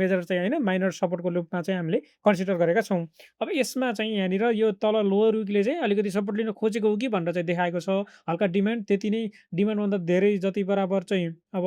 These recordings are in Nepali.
मेजर चाहिँ होइन माइनर सपोर्टको रूपमा चाहिँ हामीले कन्सिडर गरेका छौँ। अब यसमा चाहिँ यहाँनिर यो तल लोवर विकले चाहिँ अलिकति सपोर्ट लिन खोजेको हो कि भनेर चाहिँ देखाएको छ। हल्का डिमान्ड त्यति नै डिमान्डभन्दा धेरै जति बराबर चाहिँ अब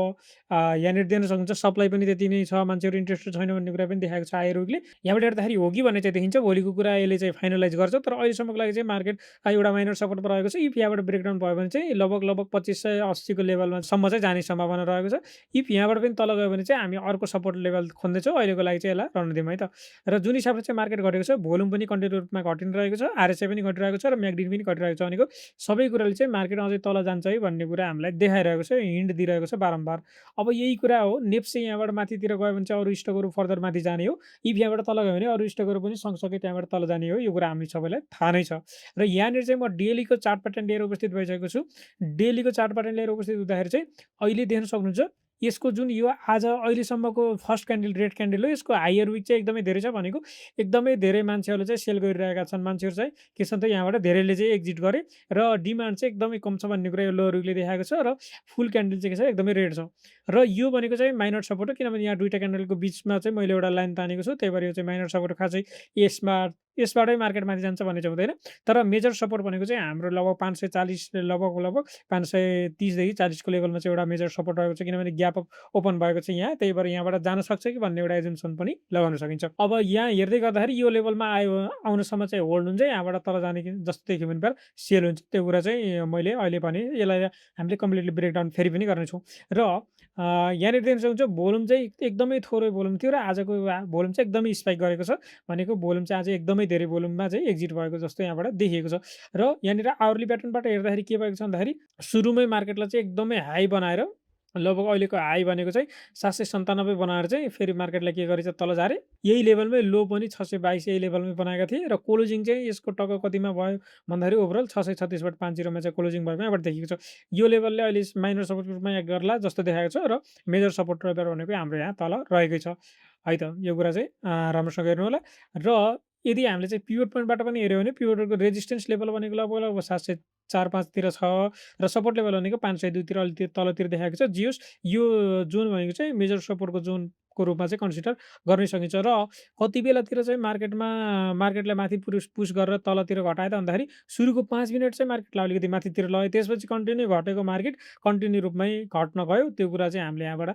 यहाँनिर दिन सक्नुहुन्छ सप्लाई पनि त्यति नै छ, मान्छेहरू इन्ट्रेस्टेड छैन भन्ने कुरा पनि देखाएको छ हायर विकले। यहाँबाट हेर्दाखेरि हो कि भन्ने चाहिँ देखिन्छ। भोलिको कुरा यसले चाहिँ फाइनलाइज गर्छ। तर अहिलेसम्मको लागि चाहिँ मार्केट एउटा माइनर सपोर्टमा रहेको छ। इफ यहाँबाट ब्रेकडाउन भयो भने चाहिँ लगभग 2580 को लेभलमा सम्म चाहिँ जाने सम्भावना रहेको छ। इफ यहाँबाट पनि तल गयो भने चाहिँ हामी अर्को सपोर्ट लेभल खोज्दैछौँ। अहिलेको लागि चाहिँ यसलाई रहन दिउँ है त। र जुन हिसाबले चाहिँ मार्केट घटेको छ, भोल्युम पनि कन्टिन्यू रूपमा घटिरहेको छ, आरएसआई पनि घटिरहेको छ र म्याकडी पनि घटिरहेको छ भनेको सबै कुराले चाहिँ मार्केट अझै तल जान्छ है भन्ने कुरा हामीलाई देखाइरहेको छ, हिन्ट दिइरहेको छ बारम्बार। अब यही कुरा हो, नेप्से यहाँबाट माथितिर गयो भने चाहिँ अरू स्टकहरू फर्दर माथि जाने हो। इफ यहाँबाट तल गयो भने अरू स्टकहरू पनि सँगसँगै त्यहाँबाट तल जाने हो। यो कुरा हामी सबैलाई थाहा नै छ। र यहाँनिर चाहिँ म डेलीको चार्ट प्याटर्न लिएर उपस्थित भइसकेको छु। डेलीको चार्ट प्याटर्न लिएर उपस्थित हुँदाखेरि चाहिँ अहिले देख्न सक्नुहुन्छ यसको जुन यो आज अहिलेसम्मको फर्स्ट क्यान्डल रेड क्यान्डल हो, यसको हायर विक चाहिँ एकदमै धेरै छ भनेको एकदमै धेरै मान्छेहरूले चाहिँ सेल गरिरहेका छन्। मान्छेहरू चाहिँ के छन् त यहाँबाट धेरैले चाहिँ एक्जिट गरे र डिमान्ड चाहिँ एकदमै कम छ भन्ने कुरा यो लोवर विकले देखाएको छ र फुल क्यान्डल चाहिँ के छ एकदमै रेड छ। र यो भनेको चाहिँ माइनर सपोर्ट हो किनभने यहाँ दुईटा क्यान्डलको बिचमा चाहिँ मैले एउटा लाइन तानेको छु। त्यही भएर यो चाहिँ माइनर सपोर्ट खासै यसबाटै मार्केट माथि जान्छ भन्ने चाहिँ हुँदैन। तर मेजर सपोर्ट भनेको चाहिँ हाम्रो लगभग 540 लगभग 530 देखि 40 को लेभलमा चाहिँ एउटा मेजर सपोर्ट रहेको छ किनभने ग्याप अप ओपन भएको छ यहाँ। त्यही भएर यहाँबाट जान सक्छ कि भन्ने एउटा एजम्सन पनि लगाउन सकिन्छ। अब यहाँ हेर्दै गर्दाखेरि यो लेभलमा आउनसम्म चाहिँ होल्ड हुन्छ, यहाँबाट तल जाने जस्तो देख्यो भने सेल हुन्छ। त्यो कुरा चाहिँ मैले अहिले भने यसलाई हामीले कम्प्लिटली ब्रेकडाउन फेरि पनि गर्नेछौँ। र यहाँनिर देख्न सक्नुहुन्छ भोल्युम चाहिँ एकदमै थोरै भोल्युम थियो र आजको भोल्युम चाहिँ एकदमै स्पाइक गरेको छ भनेको भोल्युम चाहिँ आज एकदमै धेरै भोल्युममा चाहिँ एक्जिट भएको जस्तो यहाँबाट देखिएको छ। र यहाँनिर आवरली प्याटर्नबाट हेर्दाखेरि के भएको छ भन्दाखेरि सुरुमै मार्केटलाई चाहिँ एकदमै हाई बनाएर लगभग अहिलेको हाई भनेको चाहिँ 797 बनाएर चाहिँ फेरि मार्केटलाई के गरेछ तल झारे। यही लेभलमै लो पनि 622 यही लेभलमै बनाएका थिए र क्लोजिङ चाहिँ यसको टक्क कतिमा भयो भन्दाखेरि ओभरअल 636.50 मा चाहिँ क्लोजिङ भएको यहाँबाट देखिएको छ। यो लेभलले अहिले माइनर सपोर्ट रूपमा यहाँ गर्ला जस्तो देखाएको छ र मेजर सपोर्ट लेभल भनेको हाम्रो यहाँ तल रहेकै छ है त। यो कुरा चाहिँ राम्रोसँग हेर्नु होला। र यदि हामीले चाहिँ पिभट पोइन्टबाट पनि हेऱ्यो भने पिभटको रेजिस्टेन्स लेभल भनेको लगभग 704-5 तिर छ र सपोर्ट लेभल भनेको 502 तिर अलिकति तलतिर देखाएको छ। जे होस् यो जोन भनेको चाहिँ मेजर सपोर्टको जोनको रूपमा चाहिँ कन्सिडर गर्नै सकिन्छ। र कति बेलातिर चाहिँ मार्केटलाई माथि पुस गरेर तलतिर घटायो त भन्दाखेरि सुरुको 5 मिनट चाहिँ मार्केटलाई अलिकति माथितिर लग्यो, त्यसपछि कन्टिन्यू घटेको मार्केट कन्टिन्यू रूपमै घट्न गयो। त्यो कुरा चाहिँ हामीले यहाँबाट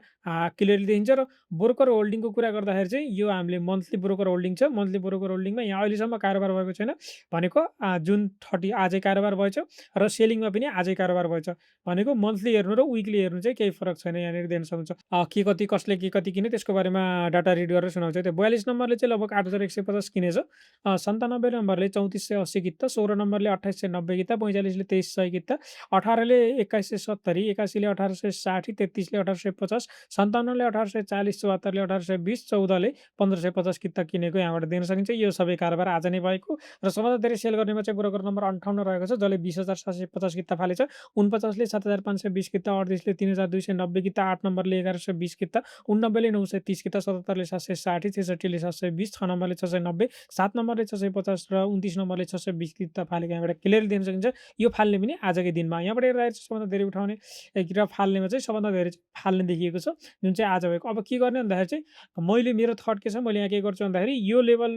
क्लियरली देखिन्छ। र ब्रोकर होल्डिङको कुरा गर्दाखेरि चाहिँ यो हामीले मन्थली ब्रोकर होल्डिङ छ। मन्थली ब्रोकर होल्डिङमा यहाँ अहिलेसम्म कारोबार भएको छैन भनेको जुन 30 आजै कारोबार भएछ र सेलिङमा पनि आजै कारोबार भएछ भनेको मन्थली हेर्नु र विकली हेर्नु चाहिँ केही फरक छैन। यहाँनिर देख्न सक्नुहुन्छ के कति कसले के कति किने त्यसको बारेमा डाटा रिड गरेर सुनाउँछ। त्यो 42 नम्बरले चाहिँ लगभग 8150 किनेछ, 97 नम्बरले 3480 कित्ता, 16 नम्बरले 2890 कित्ता, 45ले 2300 कित्ता, 18ले 2170, 81ले 1860, 33ले 1850, 57ले 1840, 74ले 1820, 14ले 1550 कित्ता किनेको यहाँबाट देख्न सकिन्छ। यो सबै कारोबार आज नै भएको र सबभन्दा धेरै सेल गर्नेमा चाहिँ ब्रोकर नम्बर 58 रहेको छ जसले 20750 कित्ता फालेछ, 49ले 7520 कित्ता, 38ले 3290 कित्ता, 8 नम्बरले 1120 कित्ता, 89ले 930 कित्ता, 77ले 760, 66ले 720, 6 नम्बरले 690, 7 नम्बरले 650 र 29 नम्बरले 620 कित्ता फालेको यहाँबाट क्लियरली देख्न सकिन्छ। यो फाल्ने पनि आजकै दिनमा यहाँबाट हेर्दाखेरि सबभन्दा धेरै उठाउने र फाल्नेमा चाहिँ सबभन्दा धेरै फाल्ने देखिएको छ जुन चाहिँ आज भएको। अब के गर्ने भन्दाखेरि चाहिँ मैले मेरो थट के छ, मैले यहाँ के गर्छु भन्दाखेरि यो लेभल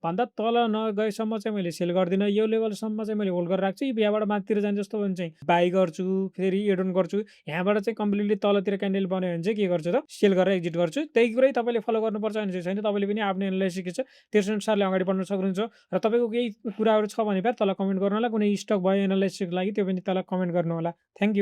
भन्दा तल नगएसम्म चाहिँ मैले सेल गर्दिनँ, यो लेभलसम्म चाहिँ मैले होल्ड गरेर राख्छु। यहाँबाट माथितिर जाने जस्तो भने चाहिँ बाई गर्छु, फेरि एड अन गर्छु। यहाँबाट चाहिँ कम्प्लिटली तलतिर क्यान्डल बन्यो भने चाहिँ के गर्छु त सेल गरेर एक्जिट गर्छु। त्यही कुरै तपाईँले फलो गर्नुपर्छ भने चाहिँ छैन, तपाईँले पनि आफ्नो एनालाइसिस के छ त्यस अनुसारले अगाडि बढ्न सक्नुहुन्छ। र तपाईँको केही कुराहरू छ भने तल कमेन्ट गर्नु होला, कुनै स्टक भयो एनालाइसिसको लागि त्यो पनि तल कमेन्ट गर्नु होला। Thank you.